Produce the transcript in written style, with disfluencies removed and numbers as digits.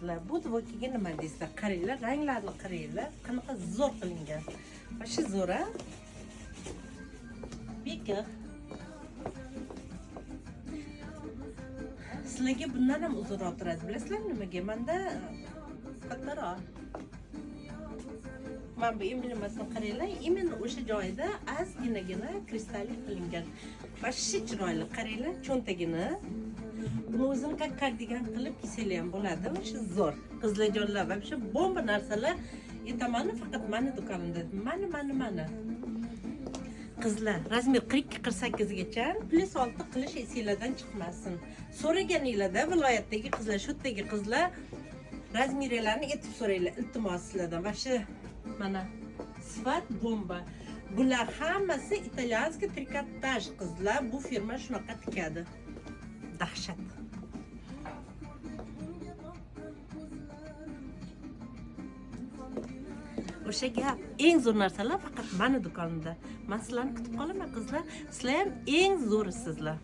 Qizlar, bu dvoykaga nima deysizlar? Qaranglar, ranglarini qaranglar, qanaqa zo'r qilingan. Вообще zo'r, a? Bekor. Sizlarga bundan ham uzunroq turadi. Bilasizlarmi nimaga? Menda kattaroq. Mana bu emblemasini qaranglar, именно o'sha joyida ozginagina kristallik qilingan. Вообще chiroyli, qaranglar, cho'ntagini. Buni o'zini как kardigan qilib kiysanglar ham bo'ladi. Вообще zo'r. Qizlarjonlar, вообще bomba narsalar. Aytamanu, faqat mani do'konimda. Mani, mani, mani. Qizlar, razmer 42-48 gacha plus 6 qilish esinglardan chiqmasin. So'raganinglarda viloyatdagi qizlar, shu yerdagi qizlar razmerlarni aytib so'ranglar, iltimos sizlardan. Вообще mana sifat bomba. Bular hammasi итальянский trikotaj qizlar, bu firma shunaqa tikadi. Dahshat. O'sha gap, eng zo'r narsalar faqat mani do'konimda. Men sizlarni kutib qolaman qizlar. Sizlar ham eng zo'risizlar.